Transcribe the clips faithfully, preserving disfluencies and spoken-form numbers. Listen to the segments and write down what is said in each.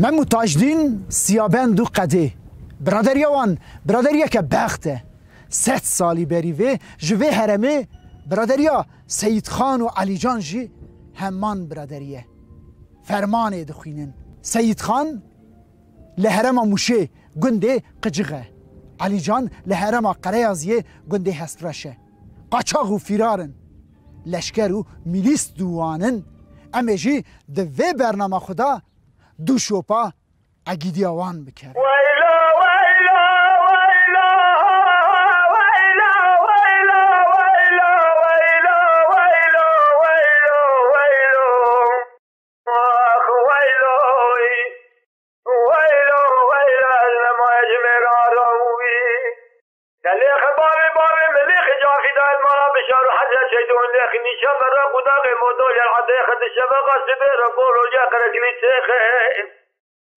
Mem û Tajdîn Siyabend û Qedê. Biraderiya wan biraderiyeke bext e. Sed salî berî vê ji vê heremê biraderiya Seyîdxan û Elîcan jî heman biraderî ye. Fermanê dixwînin. Seyîdxan li herêma Mûşê gundê Qicix e. Elîcan li herêma Qereyaziyê gundê Hespreş e. Qaçax û fîrar in. Leşker û milîs di wan in. Em ê jî di vê bernama xwe de du şopa egîdiya wan bikerin. Weylo, weylo, weylo, weylo, weylo, weylo, weylo, weylo, weylo, weylo. Ax, weylo, weylo, weylo, ez nemaye ji mêran rawî. Gelê xebabê bavê min lêxî cafî dayil mala bişar û hezya şeydon lêxî nîşan me reng û daxê modol yer edê xwe di şeveqa sibê re bolo ya qerekilî têxê.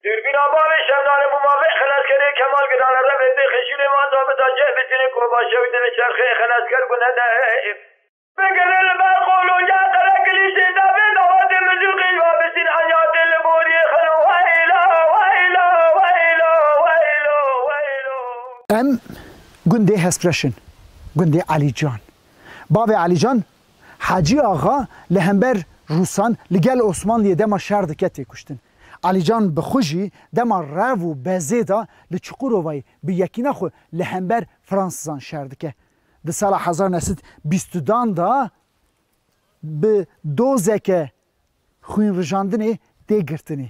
Dûrbîna bavê şevdalê bû mavê xeleskerê Kemal Girane revê bê xeşûrê manda bida ceh bitirê kova şew dilê çerxê xelesker gune de. Bigire li ber qolo ya qerekilî sê devê dawetê min zû qîva bisîn heyatê li boriyê xelo weyla, weyla, weyla, weylo, weylo. Em gundê Hespreş in, gundê Elîcan. Bavê Elîcan Hecî Axa li hember Rûsan li gel Osmanliyê dema şer dike tê kuştin. Elîcan bi xwe jî dema rev û bezê de li Çukurovayê bi yekîna xwe li hember Fransizan şer dike. Di sala hezar neh sed bîst û dan de bi dozeke xwînrijandinê tê girtinê.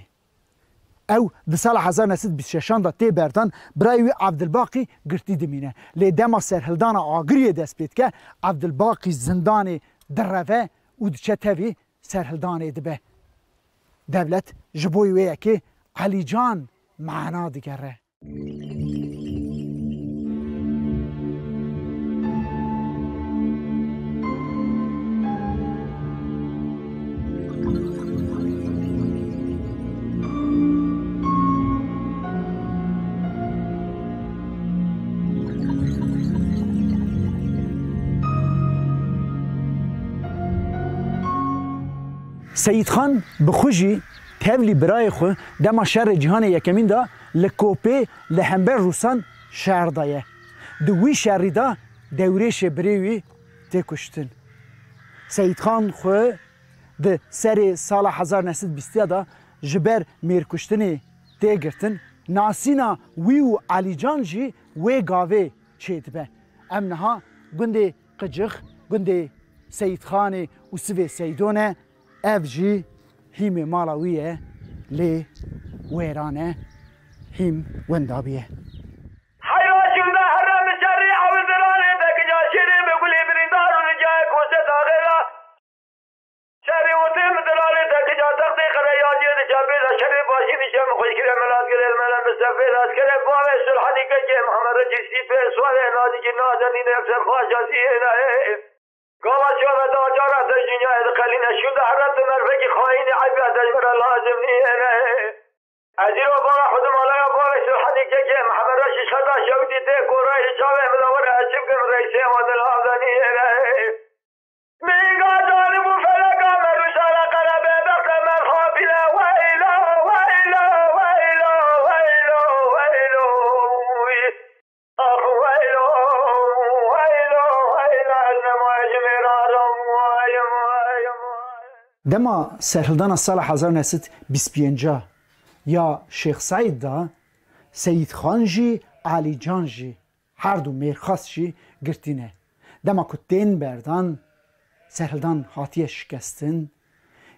Ew di sala hezar neh sed bîst şeşan de tê berdan, birayê wî Evdilbaqî girtî dimîne. Lê dema serhildana Agiriyê dest pê dike, Evdilbaqî zindanê direve û diçe tevî serhildanê dibe. Dewlet ji bo wê yekê Elîcan mana digere. Seyîdxan bi xwe jî tevlî birayê xwe dema şerê cîhanê yekemîn de li Kopê li hember Rûsan şer daye. Di wî şerî de Dewrêşê birê wî tê kuştin. Seyîdxan xwe di serê sala hezar neh sed bîstiya de ji ber mêrkuştinê tê girtin. Nasîna wî û Elîcan jî wê gavê çêdibe. Em niha gundê Qicix, gundê Seyîdxanê û Sivê Seydo ne, ev jî hîmê mala wî ye, lê wêran e, hîm wenda bûye. Heyra şûnda here min şerî ew ziranê de gica şêrê bi gulê birîndar û ricayê kose daxêra. Şerê otê min ziranê de gica textê qereyaciyê dica bê de şerê başî dişe min xweşkirê melat girê mele bi sefê de eskerê bavê Sulhanî kekê Mihemed Recî Sîpê suarê nazikî nazenî nefse xaşa zîyê nayê. Gava çava da cara te ji dinyayê diqelîne, şûnde here tu mervekî xayînî, eyb ya te ji min re lazim nîyene. Ez îro bala xwe di malaya bavê Sulhanî kekê Mihemed Reşîd Xeda Şewitî tê korayê çavê min de were ez çi bikim, reysê wan di nav de nîyene. Mînga zalim û feleka me rûsara qere bêbext e me xafîle, weyla, weyla, weyla, weylo, weylo, wî. Ax weylo, weylo, weyla, ez nemaye ji mêran re, wayim, wayim, wayim. Dema serhildana sala hezar neh sed bîst pênc ya Şêx Seîd de, Seyîd Xan jî, Alî Can jî, her du mêrxas jî girtî ne. Dema ku tên berdan, serhildan hatiye şikestin,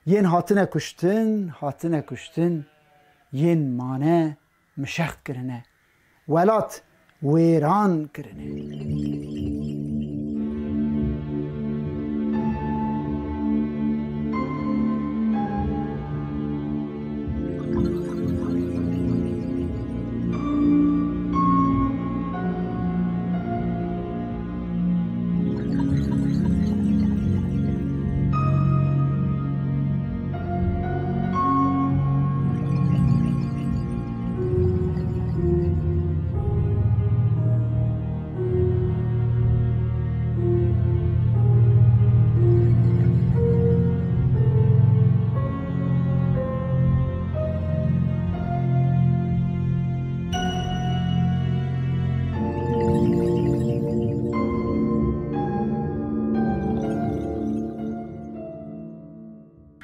yên hatine kuştin, hatine kuştin, yên mane mişext kirine. Welat wêran kirine.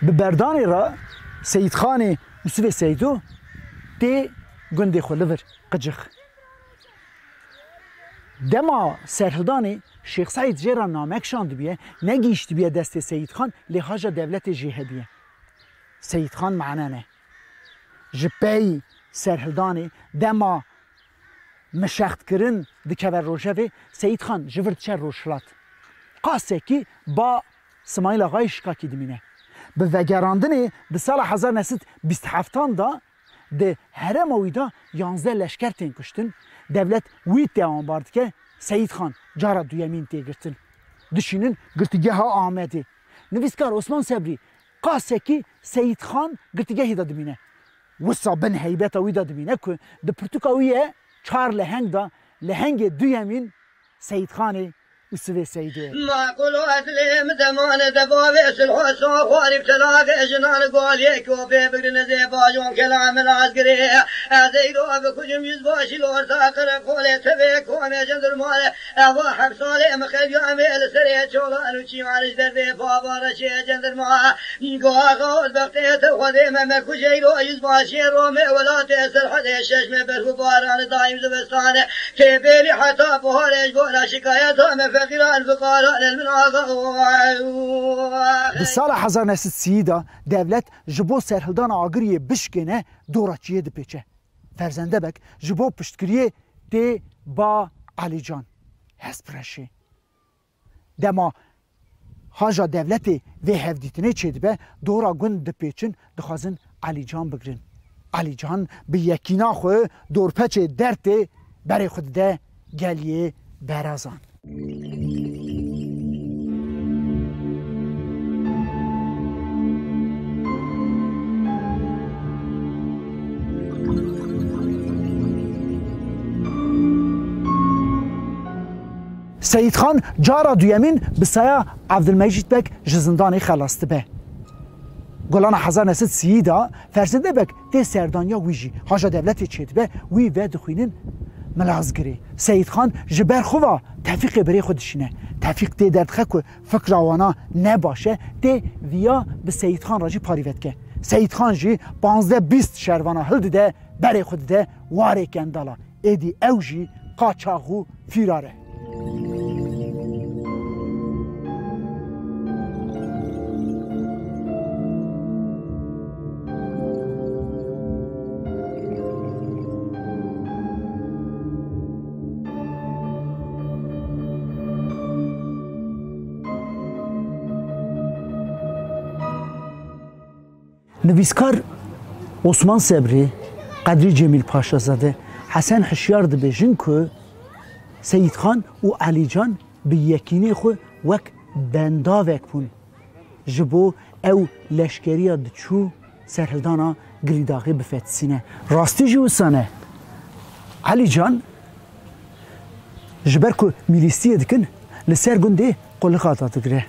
Bi berdanê re Seyîdxanê Usivê Seydo tê gundê xwe li vir Qicix. Dema serhildanê Şêx Seîd jê re name kişandibiye, negihîştibiye destê Seyîdxan, lê haja dewletê jê hebiye. Seyîdxan mane ne. Ji pey serhildanê dema mişextkirin dikeve rojevê, Seyîdxan ji vir diçe rojhilat. Qasekî ba Simayîl Axayê Şikakî dimîne. Bi vegerandinê di sala hezar neh sed bîst heftan de di herêma wî de yanzdeh leşker tên kuştin. Dewlet wî tewanbar dike, Seyîdxan cara duyemîn tê girtin. Dişînin girtîgeha Amedê. Nivîskar Osman Sebrî qasekî Seyîdxan girtîgehê de dimîne. Wisa bin heybeta wî de dimîne ku di pirtûka wî ye çar leheng de lehengê duyemîn Seyîdxanê Usivê Seydo ye. Maqûl û ez lê min demane de bavê silho so xwarî telaqê jinan golê ko pê bigrin zê bajon kelam lazgirê. Ez eyro bikujim yüzbaşî li orta qereqolê tevê komê jandarmayê. Eva heft salê min xebyamê li serê çolan û çîman ji derdê pavara çê jandarma. Go axa ot bextê te xwedê me mekujeyro yüzbaşê Romê welatê Serhedê şeş me berf û baran daîm zivistane. Tê bêlî heta buharê ji bo şikayeta me feqîran fiqaran el min axa. Di sala hezar neh sed sî de dewlet ji bo serhildana Agiriyê bişkêne dora çiyê dipêçe. Ferzende Beg ji bo piştgiriyê tê ba Elîcan hespreşê. Dema haja dewletê vê hevdîtinê çêdibe, dora gund dipêçin, dixwazin Elîcan bigrin. Elîcan bi yekîna xwe dorpeçê dertê berê xwe dide geliyê Berazan. Seyîdxan cara duyemîn bi saya Evdilmecîd Beg ji zindanê xelas dibe. Golana hezar neh sed sî de Ferzende Beg tê serdaniya wî jî, haja dewletê çêdibe, wî vedixwînin Milazgirê. Seyîdxan ji ber xwe ve Tefîqê birê xwe dişîne. Tefîq tê derdixe ku fikra wana ne baş e, tê viya bi Seyîdxan re jî parî vedike. Seyîdxan jî panzdeh bîst şervana hildide, berê xwe dide warê Kendala. Êdî ew jî qaçax û fîrar e. Nivîskar Osman Sebrî, Qedrî Cemîl Paşazade, Hesen Hişyar dibêjin ku Seyîdxan û Elîcan bi yekînê xwe wek bendavek bûn. Ji bo ew leşkeriya diçû serhildana Girîdaxê bifetisîne. Rastî jî wisa ne. Elîcan ji ber ku mîlîstiyê dikin, li ser gundê qulixa da digire.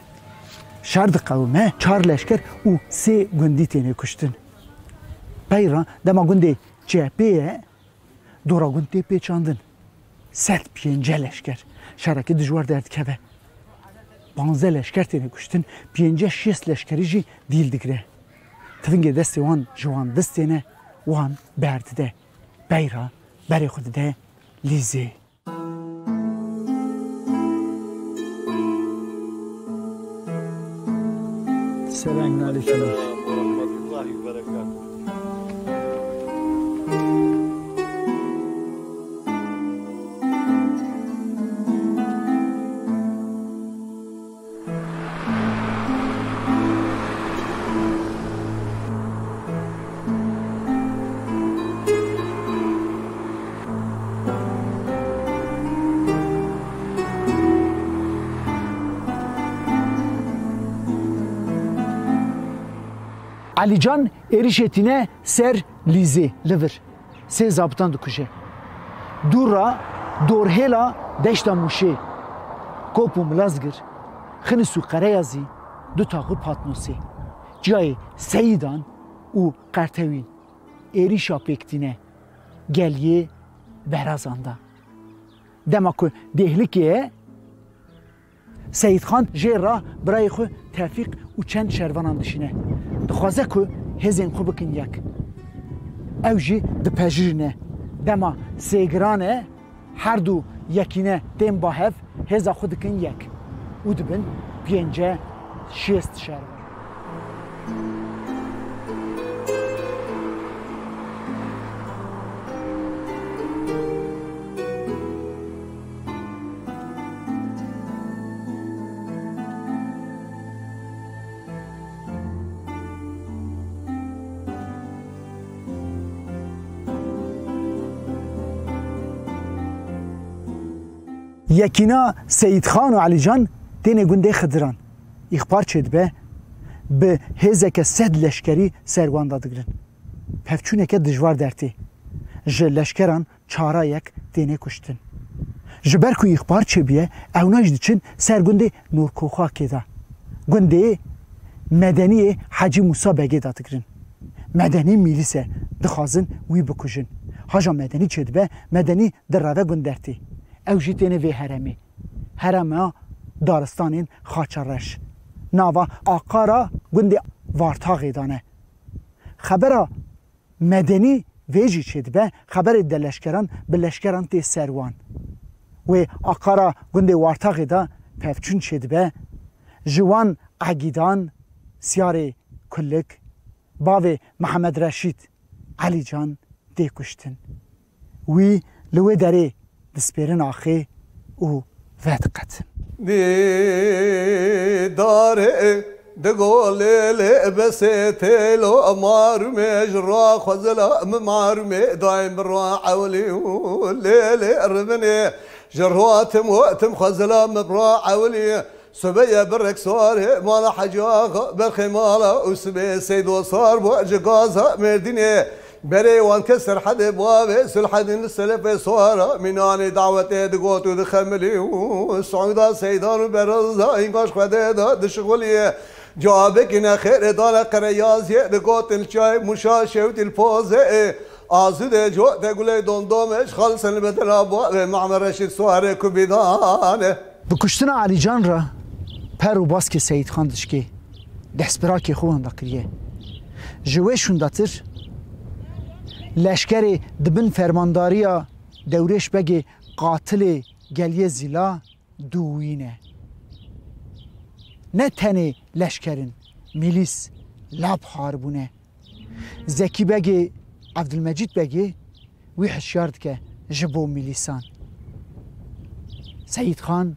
Şer diqewime, çar leşker û sê gundî têne kuştin. Peyra dema gundê çepê ye, dora gund tê pêçandin. Sed pêncî leşker. Şerekî dijwar derdikeve. Panzdeh leşker têne kuştin, pêncî şêst leşkerî jî dîl digire. Tivingê destê wan ji wan distêne, wan berdide. Peyra berê xwe dide lîzê. Selamünaleyküm. Elîcan êrîşê tîne ser lîzê li vir. Sê zabitan dikuje. Dû re dorhêla deşta Mûşê, Kop û Milazgir, Xinis û Qereyazî, du taxû Patnosê, ciyayê Seyîdan û Qertewîn êrîşa pêk tîne geliyê Berazan de. Dema ku Dêhlikê ye, Seyîdxan jê re birayê xwe Tefîq û çend şervanan dişîne. Dixwaze ku hêzên xwe bikin yek. Ew jî dipejirîne. Dema sêgiran e, her du yekîne tên ba hev, hêza xwe dikin yek û dibin pênce şêst şervan. Yekîna Seyîdxan û Elîcan têne gundê Xidiran. Îxbar çêdibe, bi hêzeke sed leşkerî ser wan dadigrin. Pevçûneke dijwar dertê. Ji leşkeran çara yek têne kuştin. Ji ber ku îxbar çêbûye, ewna jî diçin ser gundê Nûrkoxakê de. Gundê Medeniyê Hecî Mûsa Begê dadigrin. Medenî mîlîs e, dixwazin wî bikujin. Haja Medenî çêdibe, Medenî direve gund dertê. Ew jî têne vê heremê. Herema daristanên Xaça Reş. Nava aqara gundê Vartaxê dane. Xebera Medenî vê jî çêdibe, xeberê de leşkeran bi leşkeran tê ser wan. Wê aqara gundê Wartaxê de pevçûn çêdibe, ji wan Egîdan, Siyarê Kulik, bavê Mihemed Reşîd, Elîcan tê kuştin. Wî li wê derê dispêrin axê û vediqetin. Dîdarê digo lê lê besê têlo marumê ji ra xwezila min marumê dayim bi ra ewlî û lê lê rivinê ji ra tim û tim xwezila min bi ra ewlî. Sobe ye bi rexsarê mala Hecî Axa, berxê mala Usmê Seydo sar bo ji gaza Mêrdînê. Berê wan ke Serhedê bavê Sulhedîn li selefê sara mînanê dawetê digot û dixemilî û Siûda Seydan û Bereza îngaş Xwedê de dişixulî. Cawabekî nexêrê dane Qereyaziyê digotin li çayê Mûşa şewtî li pozê ê. Azûdê cote gulê domdomê ji xalisin li bedela bavê Mehmed Reşîd Suarê ku bîdane. Bi kuştina Elîcan re per û baskê Seyîdxan dişkê, destbirakê xwe wenda kiriye. Ji wê şûndatir leşkerê di bin fermandariya Dewrêş Begê qatilê Geliyê Zîla dûwîne. Ne tenê leşker in, mîlîs, lap har bûne. Zekî Begê, Evdilmecîd Begê wî hişyar dike ji bo mîlîsan. Seyîd Xan,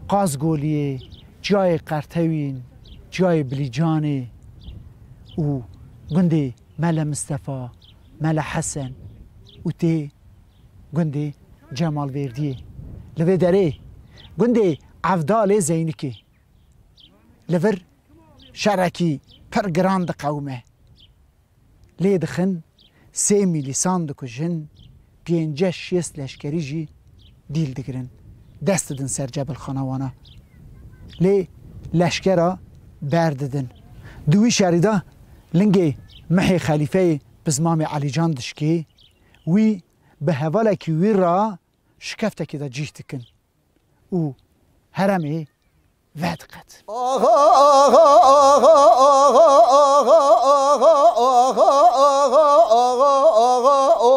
Qazgoliyê, çiyayê Qertewîn, çiyayê Bilîcanê û gundê Mele Mistefa, Mele Hesen û tê gundê Cemalvêrdiyê. Li vê derê gundê Evdalê Zeynikê. Li vir şerekî pir giran diqewime. Lê dixin, sê mîlîsan dikujin, pênceh şêst leşkerî jî dîl digirin. Dest didin ser cebilxana wana. Lê leşkera berdidin. Di wî şerî de lingê mihê xelîfeyê Pizmamê Elîcan dişkê, wî bi hevalekî wî re şikeftekî de cîh dikin û heremê vediqet. Axa, axa, axa, o.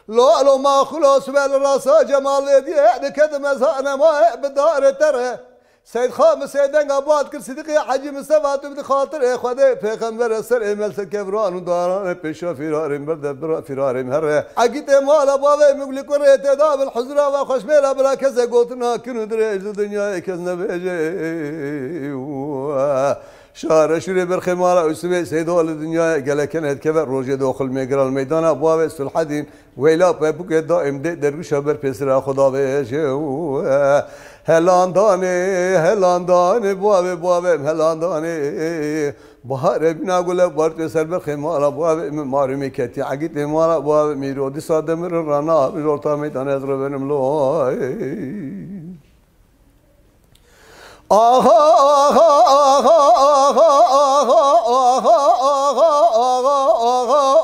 Lo, lo, ma xulos vel rasa Cemal Vêdiyê dike di mezane ma bi darê tere. Seyd Xan bi sê denga bat kir, Sidîqê Hecî Mistefa, tu bi xatirê Xwedê, Pêxemberê, serê melse kevran û daranê pêşa fîrarên berde bira fîrarên here. Egîtê mala bavê min li kurê tê da bil huzura ve xweşmêra bila kese gotina kin û dirêj di dinyayê kes nebêje. Şare şûrê berxê mala Usmê Seydo li dinyayê gelek kene dikeve rojê doxil mêgiran meydana bavê Sulhedîn. Weyla pepûkê daîm dê dergûşa ber pêsira xwe davêje û, eh, helandanê, helandanê, bavê, bavê, helandanê. Baharê bîna gule bartê ser berxê mala bavê min, marûmê ketî egîtê mala bavê mîro. Dîsa demirin rana, min orta meydanê ez revenim loy. Axa, axa,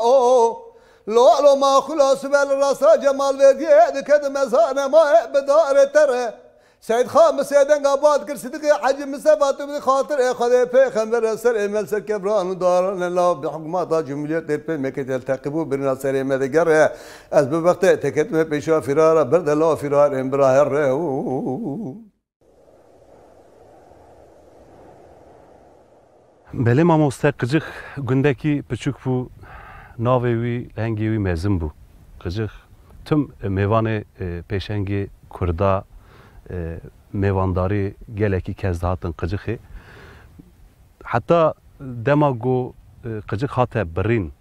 o. Lo, lo, ma xulas vel rasa Cemal Vêdiyê dike di mezane ma bi darê tere. Seydxan bi sê denga bad kir, Sidîqê Hecî Mistefa, tu bi xatirê Xwedê pêxember e, ser ê me li ser kevran û daran e, lav bi hikûmeta Cumhuriyetê pê me kê telteqî bû, birina serê me digere. Ez bi wextê te ketime pêşa fîrara, berde law fîrarên bira here. Belê mamoste, Qicix gundekî piçûk bû, navê wî, lehengê wî mezin bû. Qicix tim mêvanê, e, pêşengê Kurda, e, mêvandarî gelekî kes dihatin Qicixê. Heta dema ku, e, Qicix hate birîn,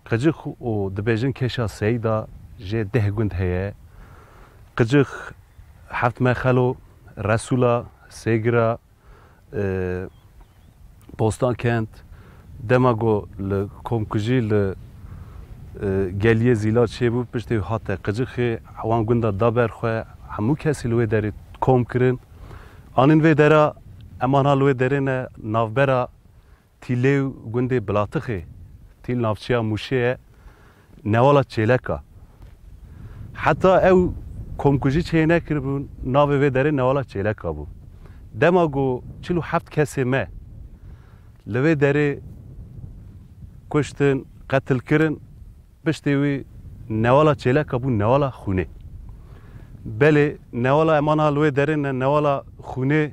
Qicix û dibêjin Keşa Seyda jê deh gund heye. Qicix, Heft Mexelo, Resûla, Sêgira, e, Bostankent, dema ku li komkujî li, e, geliyê Zîla çêbû, piştê wî hate Qicixê, wan gunda da ber xwe, hemû kesî li wê derê kom kirin. Anîn vê dera, em ana li wê derê ne, navbera Tîlê û gundê Bilatixê, Tîl navçeya Mûşê ye, Newala Çêleka. Heta ew komkujî çê nekiribûn, navê vê derê Newala Çêleka bû. Dema ku çil û heft kesê me li vê derê kuştin, qetil kirin, piştê wî Newala Çêleka bû Newala Xûnê. Belê, Newala em ana li wê derê ne, Newala Xûnê,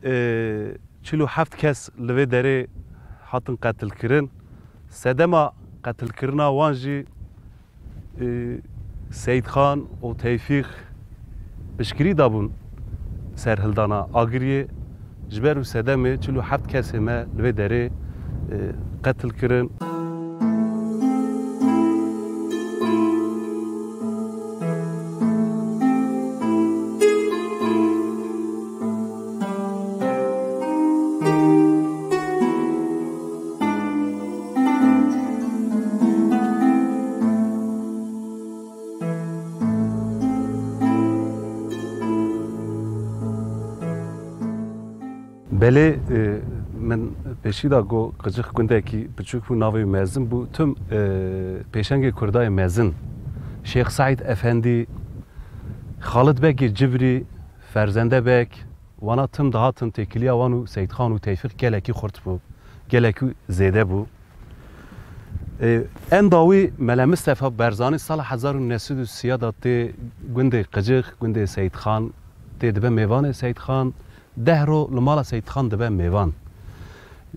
e, çil û heft kes li vê derê hatin qetilkirin. Sedema qetilkirina wan jî, e, Seyîdxan û Tewfîq piştgirî dabûn serhildana Agiriyê. Ji ber wî sedemê çil û heft kesê me li vê derê, e, qetil kirin. Belê, e, min pêşî da got, Qicix gundekî piçûk bû, navê wî mezin bû. Tim, e, pêşengê Kurdayê mezin, Şêx Seîd Efendî, Xalid Begê Civrî, Ferzende Beg, wana tim dihatin têkiliya wan û Seyîdxan û Tewfîq gelekî xurt bû, gelekî zêde bû. E, enda wî Mele Mistefa Berzanî sala hezar û neh sed û sî de tê gundê Qicix, gundê Seyîdxan, tê dibe mêvanê Seyîdxan, deh ro li mala Seyîdxan dibe mêvan.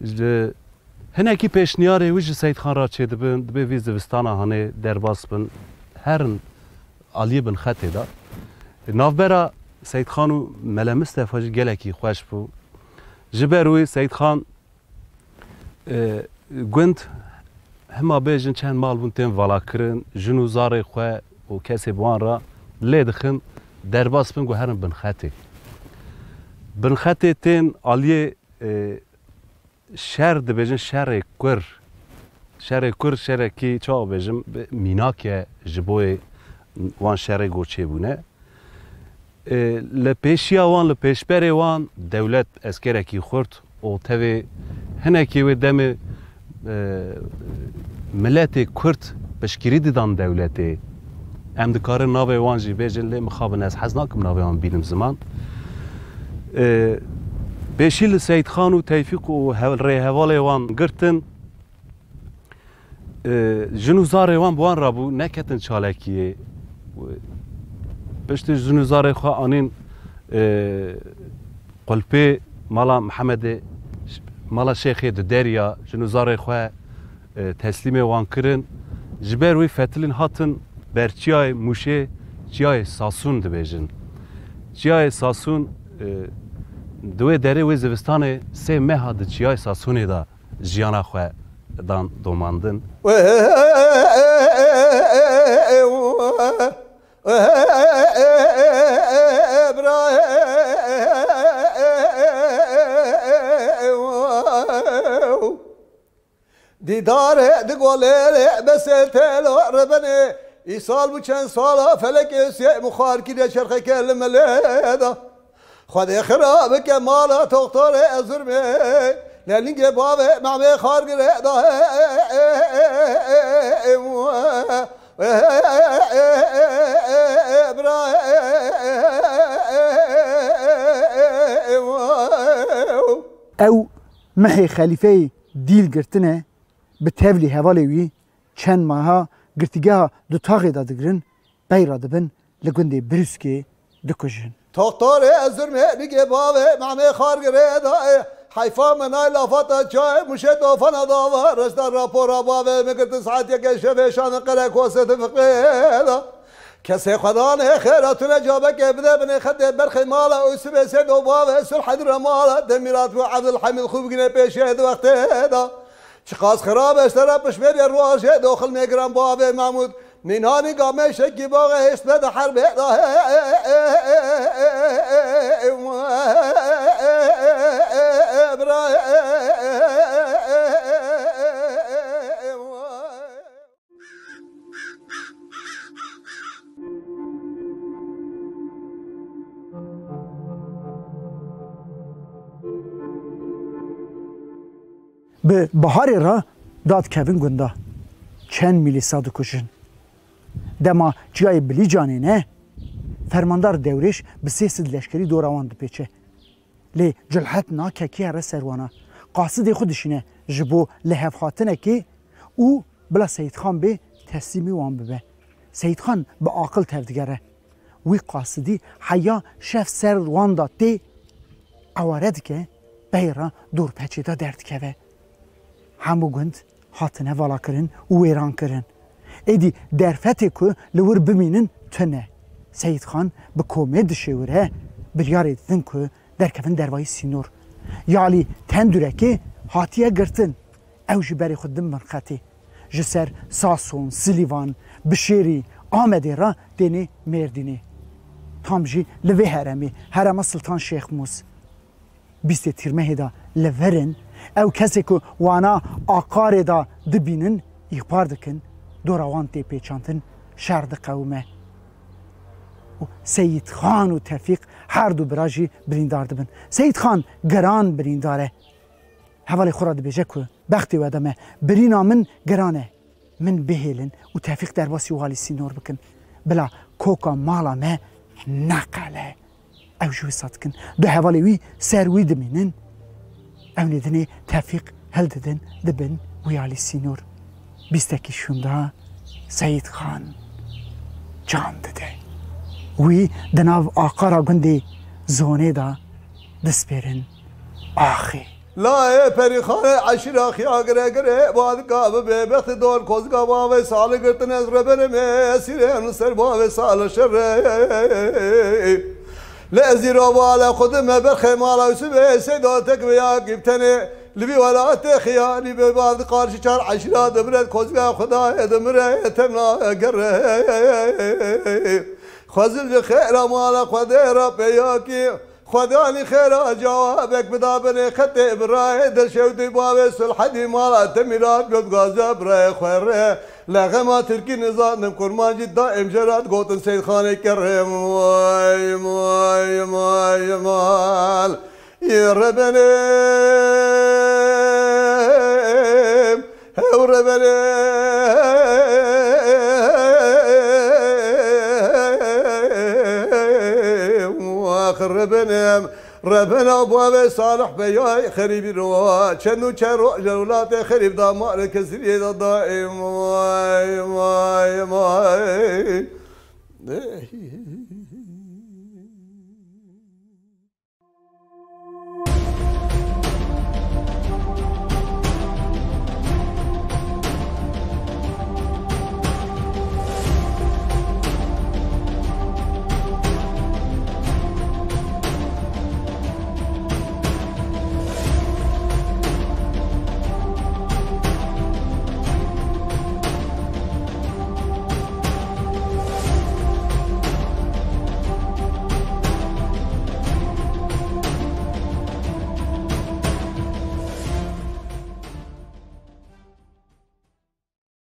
Ji hinekî pêşniyarê wî ji Seyîdxan re çêdibin, dibê vî zivistana hanê derbas bin, herin aliyê Binxetê de. Navbera Seyîdxan û Mele Mistefa jî gelekî xweş bû. Ji ber wî Seyîdxan, e, gund, hima bêjin çend mal bûn tên valakirin, jin û zarê xwe û kesê bi wan re lê dixin, derbas bin ku herin Binxetê. Binxetê tên aliyê, e, şer dibêjin, şerê kur. Şerê kur, şerekî, çawa bêjim, bi mînak e ji bo wan şerê ku çêbûne. E, li pêşiya wan, li pêşberê wan dewlet eskerekî xurt û tevê hinekî wê demê, e, miletê Kurd piştgirî didan dewletê. Em dikarin navê wan jî bêjin, lê mixabin ez hez nakim navê wan bînim ziman. E, pêşî li Seyîdxan û Tewfîq û hev-, rêhevalê wan girtin. E, jin û zarê wan bi wan re bû, neketin çalakiyê. Piştî jin û zarê xwe anîn, e, qulpê mala Mihemedê, mala Şêxê di derya, jin û zarê xwe, e, teslîmê wan kirin. Ji ber wî fetilîn hatin ber çiyayê Mûşê, çiyayê Sasûn dibêjin. Çiyayê Sasûn, e, di wê derê wê zivistanê sê meha di çiyayê Sasûnê de jiyana xwe dan domandin. Dîdarê di golê besê telo rebenê. Îsal bû çend sala felekê siyê mixar kiriye çerxeke li melê de. Xwedê xira bike mala toxtorê ez zurmê. Lelingê bavê Mehmê xar gire da. Bira. Ew mihê xelîfeyê dîl girtine, bi tevlî hevalê wî çend meha girtîgeha Dutaxê de digirin, pey re dibin li gundê Birûskê dikujin. Toxtorê ez zurmê nigê bavê, manê xar girê dayê. Heyfa me nay lafata çayê, muşê tofana dava. Reşta rapora bavê, me girtin saetiyeke şevê, şanê qere kosê tifiqê da. Kesê xwedanê xêra tune cabekê bide binê xetê berxê mala, û sibê sê do bavê, sulh edire mala, Demîrat û Evdilhemîd xwe bigine pêşê di wextê da. Çiqas xirab e, ji te re pişmêrê rojê doxil nêgiran bavê Mahmûd. Nînanî gamê şekî baxê hêşt be di herbê da. Bi biharê re dadikevin gunda. Çend mîlîsa dikujin. Dema çiyayê Bilîcanê ne, fermandar Dewrêş bi sê sed leşkerî dora wan dipêçe. Lê cilhet nake kê here ser wana. Qasidê xwe dişîne ji bo lihevhatinekê û bila Seyîdxan bê teslîmî wan bibe. Seyîdxan bi aqil tevdigere. Wî qasidî heya şev ser wan de tê, eware dike, pey re dorpeçê de derdikeve. Hemû gund hatine valakirin û wêran kirin. Êdî derfetê ku li wir bimînin tune. Seyîdxan bi komê dişêwire, biryarê didin ku derkevin dervayî sînor. Ya alî tendurekê hatiye girtin. Ew ji berê xwe din bin xetê. Ji ser Sason, Silîvan, Bişêrî, Amedê re tênê Mêrdînê. Tam jî li vê heremê, herema Siltan Şêxmûs. Bîstê Tîrmehê de li vir in, ew kesê ku wana aqarê de dibînin, îxbar dikin, dora wan tê pêçantin, şer diqewime. Û Seyîd Xan û Tefîq her du bira jî birîndar dibin. Seyîd Xan giran birîndar e. Hevalê xwe re dibêje ku bextê we de me, birîna min giran e. Min bihêlin û Tefîq derbasî walî sînor bikin. Bila koka mala me neqele. Ew jî wisa dikin. Du hevalê wî ser wî dimînin. Ew nêdinê Tefîq hildidin, dibin wî alî sînor. Bîstekî şûnda Seyîd Xan can dide. Wî di nav aqara gundê Zonê de dispêrin axê. Layê perîxanê eşîra xiya gire gire, badika bibê bextê don kozika bavê salê girtin ez rebenim ê esîrên ser bavê salê şerê. Lê ez îro bale xwe dime berxê mala Yusufê, seyda tek ve ya gîptenê li vî welatê xiyanî be, bad qarşî çar eşîra dimire, kozika Xwedayê dimire, temna gerê. Xwezil ji xêra mala Xwedê re peyakî. Xwedanî xêra cawabek bida binê xetê birayê, dilşewdî bavê Sulhedî mala Temîrat got gaza birayê xwe re. Lexema Tirkî nizanim Kurmancî daîm jerat gotin Seyîd Xanê kerê. Moy, moy, moy, mal. Yê rebenim, hew rebenim, ax rebenim, rebena bavê Salih Beyay xerîbî ro, çend û çend roje welatê xerîb da, marê kesiriyê da daîm. Vay, vay.